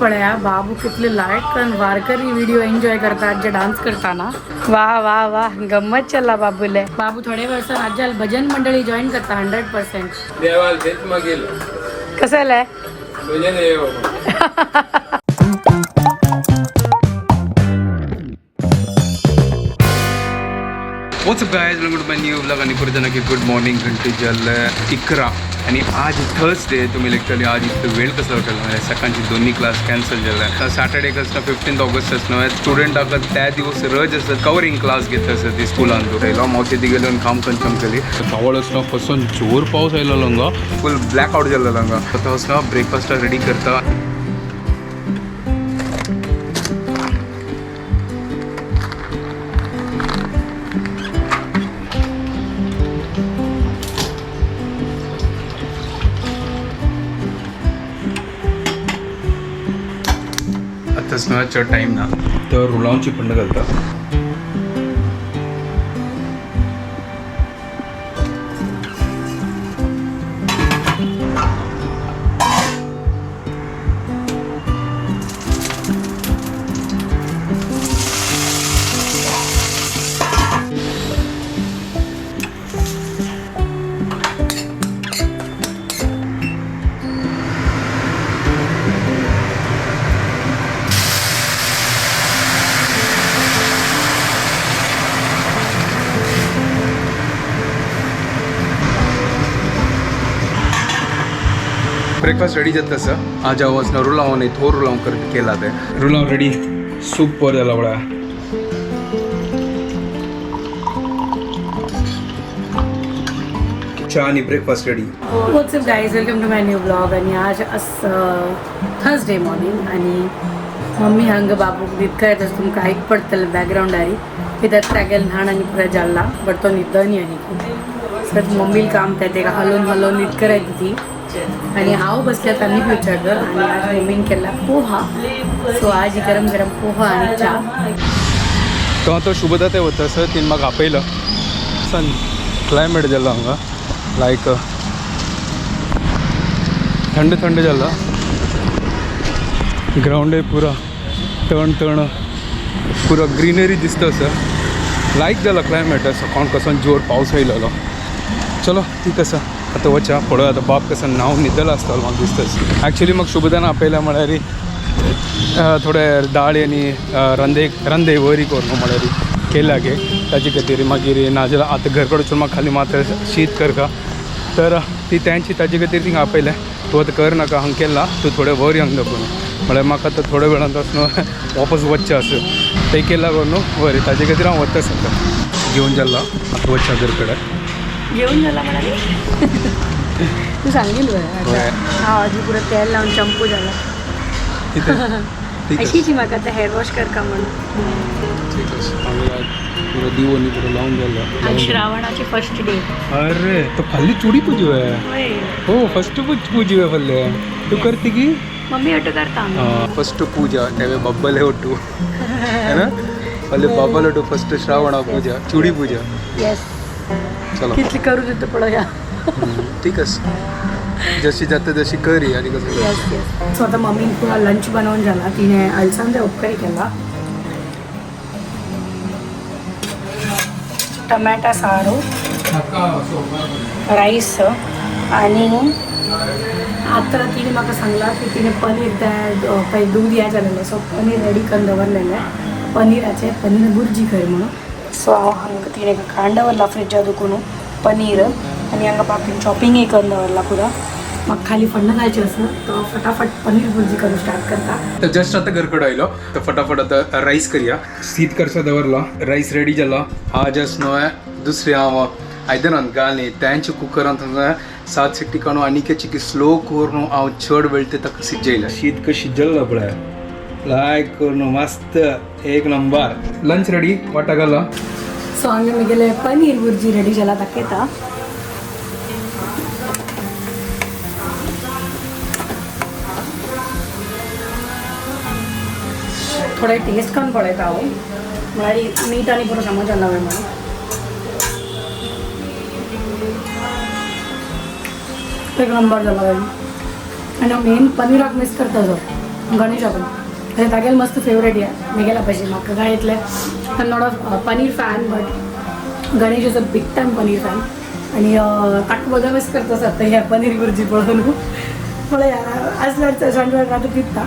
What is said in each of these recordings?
पळया बाबू कितले लायक आणि वारकरी व्हिडिओ एन्जॉय करतात जे डान्स करताना. वा वा वा, गंमत चला बाबूले. बाबू थोडे वर्ष राज्याल भजन मंडळी जॉईन करता 100%. देवाल थंयच मागील. कसं आलंय? भजन हे बाबा. What's up guys, welcome to my new vlog. आणि परत की गुड मॉर्निंग. घंटे जल 11 आणि आज थर्सडे. तुम्ही लिटरली आज इतकं वेळ कसं वाटेल? म्हणजे सकाळची दोन्ही क्लास कॅन्सल झाला. तर सॅटर्डे कसं 15 ऑगस्ट असणं स्टुडंट आपला त्या दिवस रज असतात, कवरिंग क्लास घेत असत ती स्कुलान. तो मावशी ती गेलो काम कंचम केली. सावळ असणं फसून जोर पाऊस आयलो लंगा, फुल ब्लॅक आउट झाला लंगा. आता असणं ब्रेकफास्ट रेडी करता. आताच ना चड टाईम ना तर रुलावची पंड घालता. ब्रेकफास्ट रेडी जाता तसं. आज आवाज ना रुलाव नाही, थोर रुलाव कर केला ते रुलाव रेडी. सुपर झाला बडा. चहा आणि breakfast ready. What's up guys, welcome to my new blog. आणि आज असं थर्सडे मॉर्निंग आणि मम्मी हांग बाबू न्हिदका येता तुमकां आयक पडटलें बॅकग्रावंडारी. कित्याक तागेलें न्हाण आनी पुराय जाल्ला, बट तो न्हिदनी. आनी सर मम्मीला काम ते तेका हलोवन हलोवन न्हिदकर येता ती. आणि हांव बसल्या तांणी पिवच्या. आणि आज मम्मीन केला पोहा, सो आज गरम गरम पोहा आणि चा. तेव्हा तो शुभदा ते होतं सर तीन म्हाका आपयलो. सन क्लायमेट जाल्लो हांगा, लायक थंड थंड जाल्लो. ग्रावंडय पुरा तण तण, पुरा ग्रीनरी दिसता सर. लायक जाला क्लायमेट. सकाळ कसो जोर पावस आयलेलो. चलो ठीक आसा, आतां वचा पळोवया. आतां बाब कसो न्हांवन न्हिदलो आसतलो म्हाका दिसता. एक्चुली म्हाका शुभदान आपयला म्हळ्यार थोडे दाळी आनी रंदे रंदे वरी करून म्हळ्यार केला गे ताजे खातीर. मागीर नाजाल्यार आतां घर कडेन वचून म्हाका खाली मात्र शीत करता तर ती तेंची ताजे खातीर थिंगा आपयलें. तूं आतां कर नाका, हांगा केला तूं थोडे वर हांगा दाखोवन. म्हळ्यार म्हाका आतां थोड्या वेळान वचून वापस वचचें आसा तें केला करून वरी ताजे खातीर हांव वता. आतां घेवन जाल्लो, आतां वचया घर कडेन. जेवण झाला म्हणाली तू सांगील. हय. हा आजी पुरा तेल लावून चंपू झाला. कितें ठीक आसा. अशीची म्हाका आतां हेअर वॉश करका म्हणून. ठीक आसा. हांगा पुरो दिवो न्ही पुरो लावन जाल्लो. आज श्रावणाचे फर्स्ट डे. अरे तो फाल्ली चुडी पुजी होय. हो, फर्स्ट पूजी फाल्ले तू करती की. मम्मी ऑटो करता आमी. फर्स्ट पूजा तेवे बब्बले ಒಟ್ಟು है ना, फाल्ले बाब्बल ಒಟ್ಟು फर्स्ट श्रावणा पूजा चुडी पूजा. येस. चलो. कितली करू दिता पळोवया. ठीक आसा, जशी जाता तशी करी आणि कसं. येस येस. सो आता मम्मीन पुरा लंच बनवून झाला. तिने अलसंदे उपकारी केला, टमॅटा सारू, राईस. आणि आता तिने म्हाका सांगला की तिने पनीर त्या पळय दूध या जालेलें, सो पनीर रेडी करून दवरलेलें पनीराचें, पनीर भुर्जी कर म्हणून. सो हांव हांगा तिणें काडून दवरला फ्रिजा दुकून पनीर. आनी हांगा बाकीन चॉपिंगय करून दवरला पुरा. म्हाका खाली फण्ण घालचें आसा तो फटाफट पनीर भुर्जी करून स्टार्ट करता. तर जस्ट आता घरकडे आयलो तर फटाफट आता राईस करूया. शीत करसा दवरला, राईस रेडी जाला. हा जस्ट न्हय दुसरे हांव आयदनान घालनी तेंच्या कुकरान 7 सिट्टी काडून आनी की स्लो करून हांव चड वेळ ते ताका शिजयला. शीत कशी शिजल्ला पळय, लायक करून मस्त एक नंबर. लंच रेडी वाटा घाला. सो हांगा म्हगेलें पनीर भुर्जी रेडी जाला, दाखयता. थोडें टेस्ट करून पळयता हांव, म्हळ्यार मीठ आनी पुरो समज जाला काय म्हणून. एक नंबर जाला. आणि मेन पनीराक मिस करता जो गणेश आपण म्हणजे तागेल मस्त फेवरेट या मेगेला भशेन म्हाका काय येतलें. I am not a paneer fan, but Ganesh is a big time paneer fan. आणि ताका बदामच करता आतां ह्या पनीर भुर्जी पळोवन. पळया आसल्यार सांजवेळ रात दिता,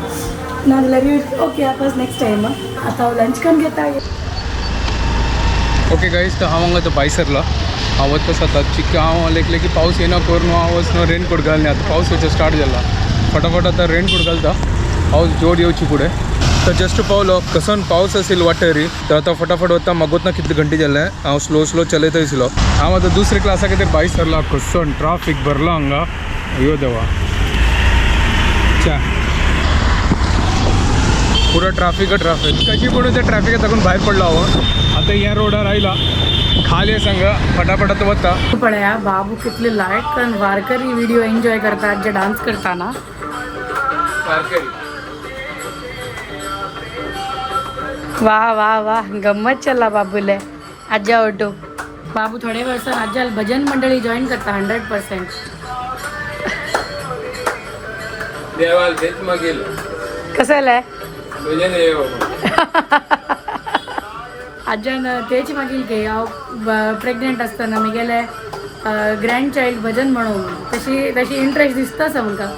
नाजाल्यार ओके आपस नेक्स्ट टायम. आतां हांव लंच करून घेता. ओके गाईज, तर हांव हांगा आतां भायर सरला. हांव वता आतां चिक्के. हांव लेखलें की पावस येना करून हांव वचना रेनकोट घालना. आतां पावस येवचो स्टार्ट जाला. फटाफट आतां रेनकोट घालता, पावस जोर येवची फुडें. तर जस्ट पावलो. कसन पावस असेल वाटेर, तर आतां फटाफट वता. मागोत ना कितले घंटे जाले, हांव स्लो स्लो चलयत आशिल्लो. हांव आतां दुसरे क्लासा खातीर भायर सरला. कसन ट्राफीक भरला हांगा, अयो देवा. च्या, पुरो ट्राफिक ट्राफिक. कशी पडून त्या ट्रॅफिका साकून भायर पडलो हांव. आतां ह्या रोडार आयला खाली सांगा, फटाफट आतां वता. पळया बाबू कितले लायक करून वारकरी व्हिडिओ एन्जॉय करतात जे डान्स करताना. वारकरी. वा वा वा, गंमत चला बाबूले. आज्या ओटो बाबू थोडे वर्सान आज्याल भजन मंडळी जॉईन करता 100%. देवाल तेच मागील. कसं आलंय? तुझे देव. आज्यान तेच मागील की हांव प्रेग्नेंट आसतना म्हगेले ग्रँड चायल्ड भजन म्हणून तशी तशी इंट्रस्ट दिसता आसा म्हाका.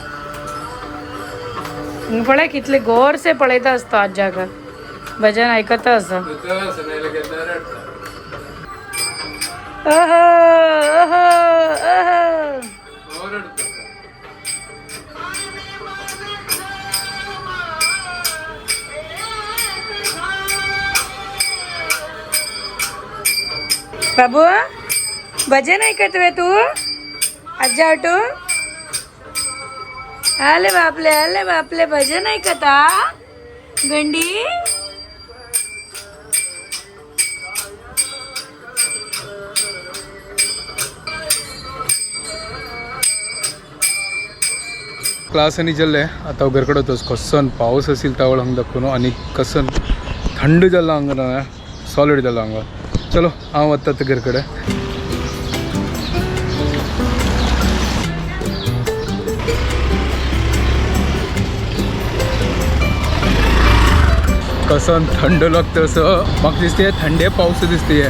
पळय कितले गोरसे पळयता आसतो आज्याक भजन आयकता आसा. दुसरं सणायला गेल्यार रडटा. अहो अहो अहो. हो, रडतो. बाबू भजन ऐकतोय तू आज्या ऑटो? आले बापले, आले बापले, भजन ऐकता गंडी. क्लास आनी जाल्ले, आतां हांव घरकडे वता. कसन पावस असेल तावळ हांगा दाखोवन आनी कसन थंड जाला हांगा, सॉलिड जाला हांगा. चलो हांव वता आतां घरकडे. कसन थंड लागतं असं म्हाका दिसते, थंडे पावस दिसते.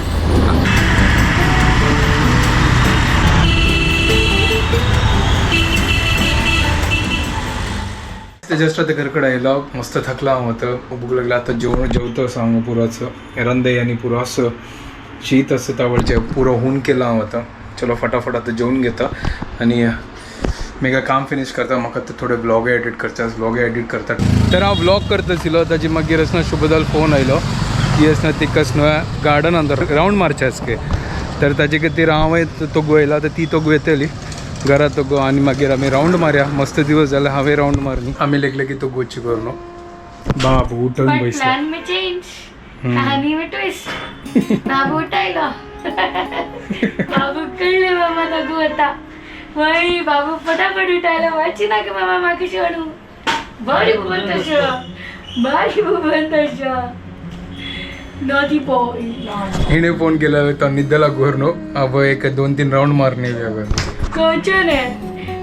ते जस्ट आता घरकडे आयलो, मस्त थकला हांव आतां, भूक लागली. आतां जेवण जेवतो असो हांगा पुरोचो रंदे आनी पुरो असो शीत आसा तावळचें पुरो हून केलां हांव आतां. चलो फटाफट आतां जेवून घेता आनी मेगा काम फिनिश करता. म्हाका आतां थोडे ब्लॉग एडिट करचे, ब्लॉग एडिट करता. तर हांव ब्लॉग करता आशिल्लो, ताजे मागीर आसना शुभदाल फोन आयलो की आसना तिका न्हय गार्डनान रावंड मारचें आसके. तर ताजे खातीर हांव तोगो येयला, तर ती तोगो येतली घरा तोगो आनी मागीर आमी रावंड मारया. मस्त दिवस जाले हांवें रावंड मारली. आमी लेगले की तो गोची करून बाप उठून बसला. प्लॅन में चेंज, कहानी में ट्विस्ट. बाबू उठायलो, बाबू कळले मामा नको होता वय. बाबू फटाफट उठायला वाची नाका मामा माका शोणू बरी बुबन तशो, बारी बुबन तशो नॉटी बॉय. हिणे फोन केला तो निद्देला घोर न्हू. अब एक 2-3 राऊंड मारणे. कोचन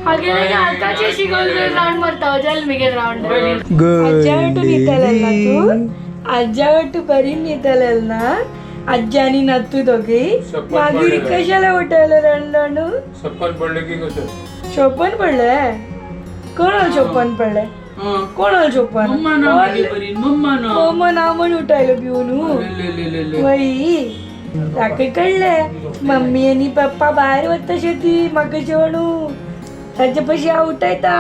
हागेले आताचे शिकोवन राऊंड मारता जाल मिगेल राऊंड. आज्या वाटू न्हिदलेल ना तू? आज्या वाटू बरी न्हिदलेल ना? आज्या आनी नातू दोगी. सपन मागीर पडलेलं. कशाला उठवलं रणरणू? सप्पन पडलं की कसं? शोपन पडले? कोण शोपन पडले? कोण शोपन? मम्मा ना म्हण उठायलो पिवन वई. ताका कळले मम्मी आनी पप्पा भायर वता शेती म्हाका जेवणू ताचे पशी हांव उठयता.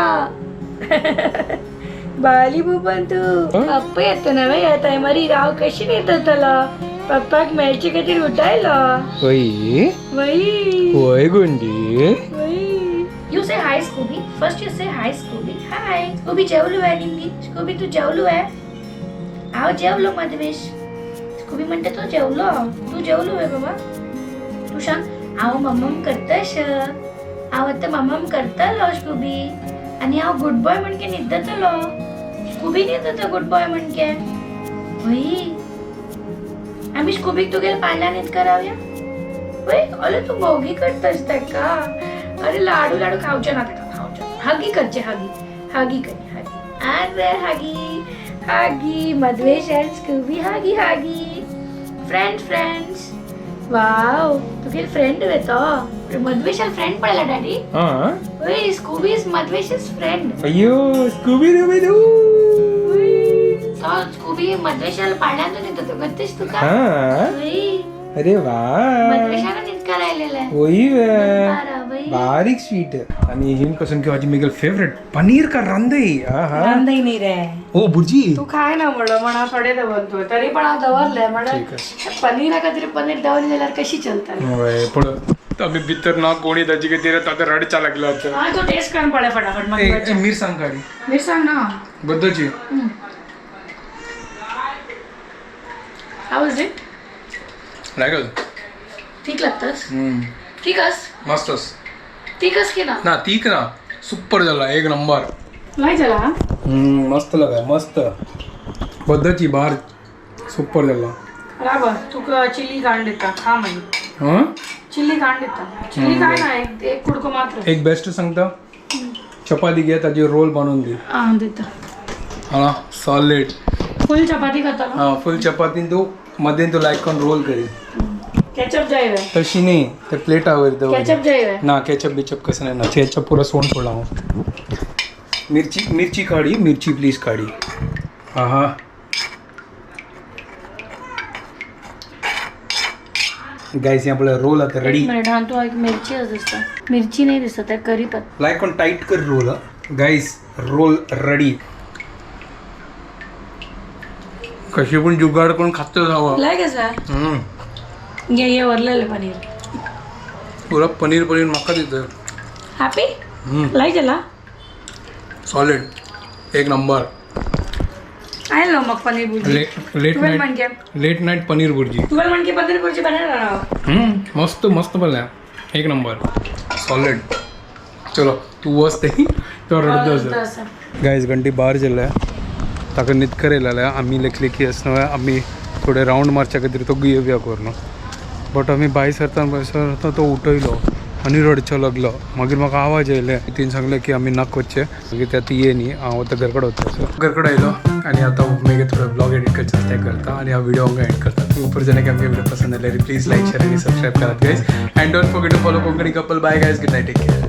बाली बुबन तू. पप्पा येता ना ह्या टायमार, हांव कशी न्हिदतलो? पप्पाक मेळचे खातीर उठायलो. वय. वई. वय गुंडी. वई. You say hi, Scooby. First you say hi, Scooby. Hi. Scooby जेवलो आहे निमगी. Scooby तू जेवलो आहे? हांव जेवलो मधवेश. स्कूबी म्हणते तू जेवलो, तू जेवलो आहे बाबा. तू सांग हांव मम्मम करतश, हांव आतां मम्मम करतलो स्कूबी. आनी हांव गुड बॉय म्हणके न्हिदतलो. स्कूबी न्हिदता गुड बॉय म्हणके. वय आमी स्कूबीक तुगेले पाल्यान न्हीद करावया. वय अरे तू मोगी करतस ताका. अरे लाडू लाडू खावचे ना ताका, खावचे. हागी करचे, हागी हागी कर, हागी. अरे Huggy. Huggy Madhvesh and Scooby huggy huggy friends friends. Wow, तुगेल फ्रेंड वे तो. मधवेशाल फ्रेंड पडला डॅडी. हा. ओय, Scooby is Madhvesh's friend. अय्यो, स्कूबी डुबी do. तो स्कूबी मधवेशाल पाण्यातून येतो तो गत्तेच तुका. हा. ओय, अरे वा. मधवेशाला नितका राहिलेला आहे. ओई वे. बारा, बाई. बारीक स्वीट आणि हिन कसं की माझी मेगल फेवरेट पनीर का रांदई. हा. रांदई नाही रे. ओ भुर्जी. तू खाय ना म्हणलं म्हणा थोडे दवरतोय तरी पण हांव दवरले म्हणून. ठीक आहे. पनीरा खातीर पनीर दवरली जाल्यार कशी चलता? वय, पुढं आम्ही भितर ना कोणी ताची खातीर आता रडचा लागला आता. हा, तो टेस्ट करून पळय फटाफट मग. मिरसांग काढी. मिरसांग ना. बद्दलची. How is it? लागल. ठीक लागतस? ठीकस? मस्तच. ठीकस की ना? ना, तीक ना, सुपर झाला, एक नंबर. नाही झाला? मस्त लगा, मस्त. बद्दलची बार सुपर झाला. बराबर. तुका चिली काढून दिता, खा मागीर. हं. चिल्ली काढून दिता. चिल्ली काय ना, एक एक कुडको मात्र. एक बेस्ट सांगता, चपाती घे, ताजी रोल बनवून दे. हा, दिता. हा, सॉलिड. फुल चपाती खाता. हा, फुल चपातीन तू मध्ये तू लाईक करून रोल करी. केचप जाय रे. तशी नाही, ते प्लेटावर दवर. केचप जाय रे. ना, केचप बिचप कसं नाही ना, केचप पुरा सोड पडला हांव. मिरची, मिरची काढी, मिरची प्लीज काढी. हा हा. गाईस, आपलं रोल आता रेडी. एक मिनिट हा, तू एक मिरची दिसता, मिरची नाही दिसत आहे, करी पत्ता. लाईक ऑन टाईट कर रोल. Guys, roll ready. कशी पण जुगाड करून खातो जावं. लाय कसा घे, हे वरलेलं पनीर. पुरा पनीर पनीर माका दितं. हॅपी लाय झाला. सॉलिड, एक नंबर. आहे ना मग पनीर भुर्जी. लेट तुवें नाईट म्हणके लेट नाईट पनीर भुर्जी. तुवें म्हणके पनीर भुर्जी बनवणार ना. मस्त मस्त बनल्या, एक नंबर, सॉलिड. चलो, तू वस ते तो रडतो. गाईज, घंटी बार जाल्ल्या, ताका न्हिदकर येयलेल्या. आमी लेखलेखी आसना, आमी थोडे रावंड मारच्या खातीर तो येवया करून, बट आमी भायर सरता भायर सरता तो उठयलो आनी रडचो लागलो. मागीर म्हाका आवाज येयले, तिने सांगलें की आमी नाक वचचें. मागीर ते आतां ये न्ही, हांव आतां घर कडेन वता. सो घर कडेन आयलो आनी आतां मागीर थोडो ब्लॉग एडिट करचो ते करता आनी हांव व्हिडिओ हांगा एड करता. ऊपर जाणे की आमगे व्हिडिओ पसंद आले, प्लीज लाईक, शेअर आणि सबस्क्राईब करात guys, and don't forget to follow Konkani Couple. Bye guys, good night, take care.